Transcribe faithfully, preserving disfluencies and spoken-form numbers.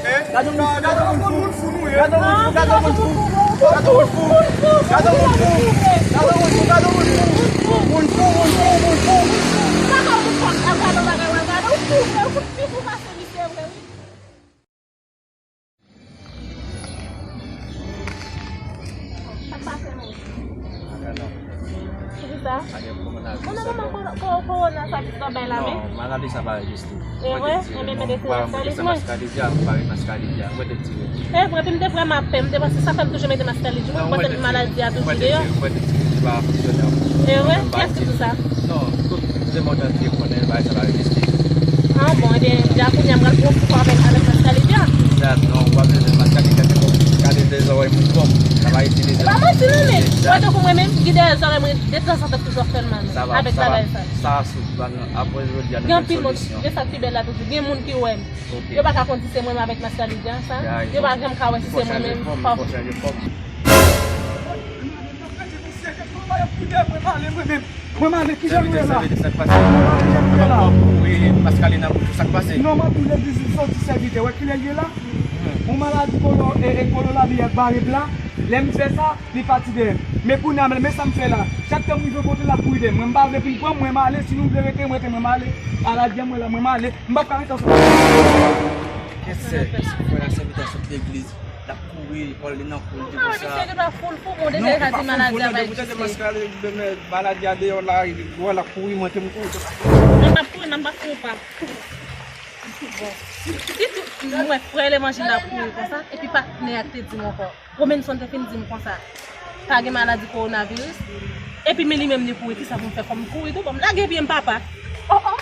Gade yon moun fou, gade yon moun fou, gade yon moun fou, gade yon moun fou, gade yon moun fou, gade yon moun fou, gade yon moun fou, gade yon moun fou, moun fou, moun fou, moun fou. Sa ka ou fou, ap gade yon bagay, w ap gade, ou fou, vre, ou fou, pi fou pase misye, vre, wi. Sa k pase, menm? Anyen non. Poukisa? Anyen pou mwen la. Mwen nan moman ko-, ko-, kowona sa ki t ap bay la, men. Non, maladi sa pa egziste. E vre? Mwen te di, enben, mwen te di, mwen pa mete mask a deja, mwen pa mete mask a deja. Mwen te di. E vre, epi m te vrèman ap pè, m te panse sa fè m toujou mete mask a deja. Mwen panse maladi a toujou deyò. Mwen te di, mwen te di, li pa fonksyone ankò. E vre? Kiyès ki di sa? Non, tout lemonn antye konnen bagay sa pa egziste. Ah bon, ebyen, deja kounye a m pral pran pou avèk, avèk mask a deja. Sa, non, w ap bezwen mask a deja, men bon, gade de zòrèy moun kòm, sa pa itilize. E pa manti non, men, wè tankou mwen menm, gen de zòrèy mwen, detanzantan toujou ap fè l mal, men, avèk bagay sa. Sa a sou, apre jodi a, nou jwenn solisyon. Gen anpil moun, gen sa ki bèl la toujou, gen moun ki wè m. Ok. Yo pa ka konn si se mwen menm avèk mask a deja, sa. Yo pa janm ka wè si se mwen menm. Fò chanje fòm, fò chanje fòm. Mwen m ale, kilè nou ye la? Kilè nou ye la? Paske ale nan bouch ou, sa k pase? Non, m ap di w legliz li soti sèvitè. Wè kilè l ye la? Yon maladi kolo, e, e, kolo labi ak bare blan. Lè m fè sa, li pati dèyè m. Men kounye a, men sa m fè la. Chak tan m rive kote l ap kouri dèyè m. Mwen m pa vle vin pran m, mwen m ale. Si nou vle rete, rete, mwen m ale. Maladi a mwen la, mwen m ale. M p ap ka rete ansanm. Kèsè, frè a sèvitè sot legliz. L ap kouri, pòl li nan kou, li di konsa. Misye te dwa foul fou, bon, deja li ka di maladi a pa egziste. Maladi a deyò la, li wè l ap kouri, mwen te m kouri. Mwen p ap kouri, non, m p ap kouri pa. Bon. Si tout, mwen frè levanjil la ap kouri konsa, epi patnè a te di m ankò. Romenson te fin di m konsa. Pa gen maladi kowonaviris. Epi men li menm li kouri, kisa pou m fè, fò m kouri tou, bon, m lage pye m papa. Oh, oh.